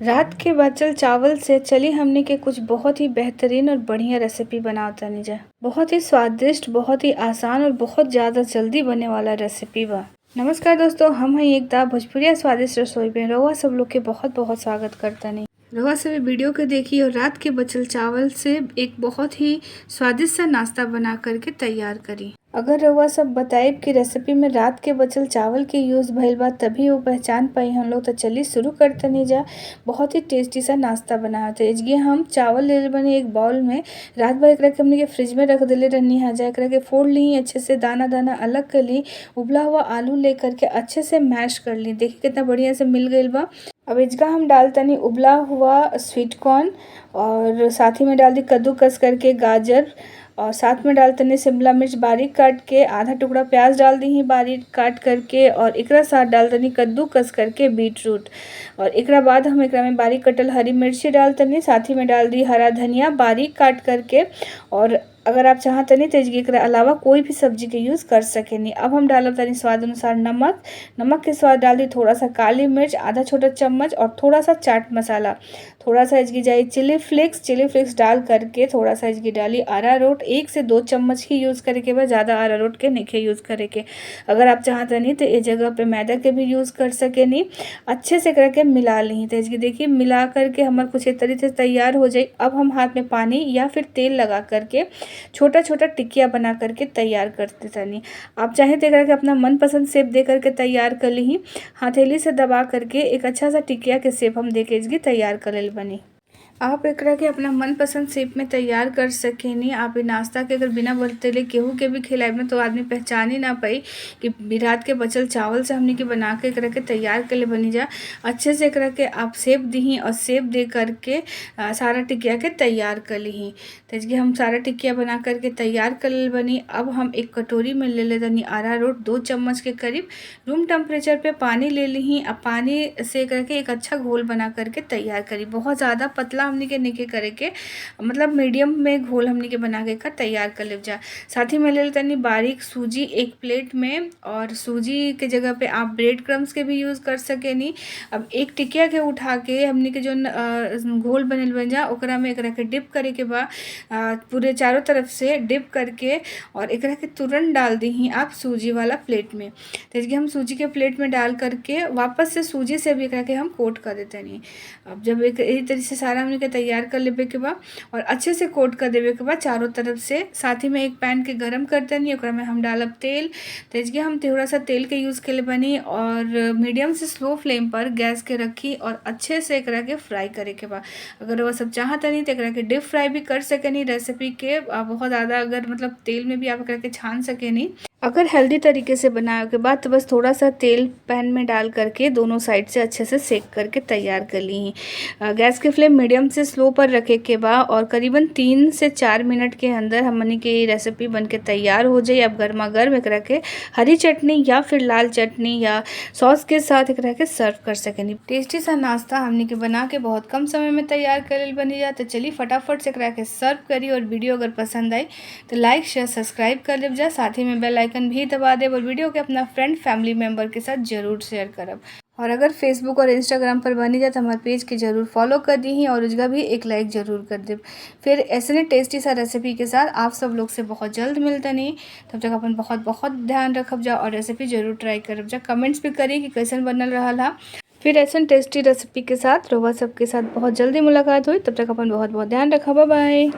रात के बचल चावल से चली हमनी के कुछ बहुत ही बेहतरीन और बढ़िया रेसिपी बनावतानी जा। बहुत ही स्वादिष्ट, बहुत ही आसान और बहुत ज़्यादा जल्दी बने वाला रेसिपी बा। नमस्कार दोस्तों, हम हैं एकता भोजपुरिया स्वादिष्ट रसोई में रउआ सब लोग के बहुत बहुत स्वागत करतानी। रउआ सब वीडियो के देखी और रात के बचल चावल से एक बहुत ही स्वादिष्ट सा नाश्ता बना करके तैयार करी। अगर रउआ सब बताइब कि रेसिपी में रात के बचल चावल के यूज़ भइल बा तभी वो पहचान पाई हम लोग। तो चलिए शुरू करतनी जा, बहुत ही टेस्टी सा नाश्ता बनावत। एजगे हम चावल ले बनी एक बाउल में, रात भर एकरा के हमनी के फ्रिज में रख देले रहनी है जा। एकरा के फोड़ ली, अच्छे से दाना दाना अलग कर ली। उबला हुआ आलू ले करके अच्छे से मैश कर ली। देखिए कितना बढ़िया से मिल गइल बा। अब एजगा हम डालतनी उबला हुआ स्वीट कॉर्न और साथ ही में डाल दी कद्दूकस करके गाजर और साथ में डालतनी शिमला मिर्च बारीक काट के, आधा टुकड़ा प्याज डाल दी बारीक काट करके और एकरा साथ डालतनी कद्दूकस करके बीटरूट। और एकरा बाद हम एकरा में बारीक कटल हरी मिर्ची डालतनी, साथ ही में डाल दी हरा धनिया बारीक काट करके। और अगर आप चाहतनी तो एकरा अलावा कोई भी सब्जी के यूज़ कर सकेनी। अब हम डालब तनी स्वाद अनुसार नमक, नमक के स्वाद डाल दी थोड़ा सा काली मिर्च आधा छोटा चम्मच और थोड़ा सा चाट मसाला, थोड़ा सा इसकी जाई चिली फ्लेक्स, चिली फ्लेक्स डाल करके थोड़ा सा इसकी डाली अरारोट, 1 से 2 चम्मच ही यूज़ करे के बाद, ज़्यादा अरारोट के नहीं यूज़ करे के। अगर आप चाहतनी तो ये जगह पे मैदा के भी यूज़ कर सकेनी। अच्छे से करके मिला ली। तो इसकी देखिए मिला करके हमारे कुछ इस तरीके से तैयार हो जाए। अब हम हाथ में पानी या फिर तेल लगा करके छोटा छोटा टिकिया बना करके तैयार करते तनी। आप चाहें तो एकरा के अपना मनपसंद शेप दे करके तैयार कर ली। हथेली से दबा करके एक अच्छा सा टिकिया के शेप हम दे के इसकी तैयार कर ले बनी। आप एकरा के अपना मनपसंद शेप में तैयार कर सकेनी। आप नाश्ता के अगर बिना बतैले केहू के भी खिलाए में तो आदमी पहचान ही ना पाई कि रात के बचल चावल से हमनी के बना के एकरा के तैयार कर ले बनी जा। अच्छे से एकरा के आप शेप दीही और शेप दे करके सारा टिकिया के तैयार कर लीही। तो इसके हम सारा टिकिया बना करके तैयार कर ले बनी। अब हम एक कटोरी में ले ले तनी अरारोट 2 चम्मच के करीब, रूम टेम्परेचर पे पानी ले लीही। अब पानी से एकरा के एक अच्छा घोल बना करके तैयार करी। बहुत ज़्यादा पतला हमनी के निके करे के, मतलब मीडियम में घोल हमनी के बना के तैयार कर ले जा। साथ ही में ले तनी बारीक सूजी एक प्लेट में, और सूजी के जगह पे आप ब्रेड क्रम्स के भी यूज़ कर सकेनी। अब एक टिकिया के उठा के हमनी के जो घोल बनल बन जा ओकरा में एकरा के डिप करे के बाद पूरे चारों तरफ से डिप करके और एकरा के तुरंत डाल दी आप सूजी वाला प्लेट में। तो इसके हम सूजी के प्लेट में डाल करके वापस से सूजी से भी एकरा के हम कोट कर देते नहीं। अब जब एक यही तरीके से सारा हमनी के तैयार कर लेबे के बाद और अच्छे से कोट कर देवे के बाद चारों तरफ से, साथ ही में एक पैन के गरम करते नहीं, ओकरा में हम डालब तेल। तो इसके हम थोड़ा सा तेल के यूज़ के लिए बनी और मीडियम से स्लो फ्लेम पर गैस के रखी और अच्छे से एकरा के फ्राई करे के बाद। अगर वह सब चाहता नहीं तो एकरा के डीप फ्राई भी कर सकेनी रेसिपी के, बहुत ज़्यादा अगर मतलब तेल में भी आप एकरा के छान सकेनी। अगर हेल्दी तरीके से बनाने के बाद तो बस थोड़ा सा तेल पैन में डाल करके दोनों साइड से अच्छे से सेक करके तैयार कर ली। गैस के फ्लेम मीडियम से स्लो पर रखे के बाद और करीबन 3 से 4 मिनट के अंदर हमनी के रेसिपी बन के तैयार हो जाए। अब गर्मा गर्म एकरा के हरी चटनी या फिर लाल चटनी या सॉस के साथ एकरा के सर्व कर सकेनी। टेस्टी सा नाश्ता हमनी के बना के बहुत कम समय में तैयार कर बनी जाए। तो चलिए फटाफट से एकरा के सर्व करी। और वीडियो अगर पसंद आई तो लाइक शेयर सब्सक्राइब कर ले जा, साथ ही में बेल आइकन भी दबा देब और वीडियो के अपना फ्रेंड फैमिली मेम्बर के साथ जरूर शेयर करब। और अगर फेसबुक और इंस्टाग्राम पर बनी जाए तो हमारे पेज के जरूर फॉलो कर दी और उसका भी एक लाइक जरूर कर दे। फिर ऐसे टेस्टी सा रेसिपी के साथ आप सब लोग से बहुत जल्द मिलता नहीं, तब तक अपन बहुत बहुत ध्यान रखब जा और रेसिपी जरूर ट्राई करब जा। कमेंट्स भी करी कि कैसन बनल रहा। फिर ऐसे टेस्टी रेसिपी के साथ रउआ सबके साथ बहुत जल्दी मुलाकात हुई। तब तक अपन बहुत बहुत ध्यान रखब। बाय।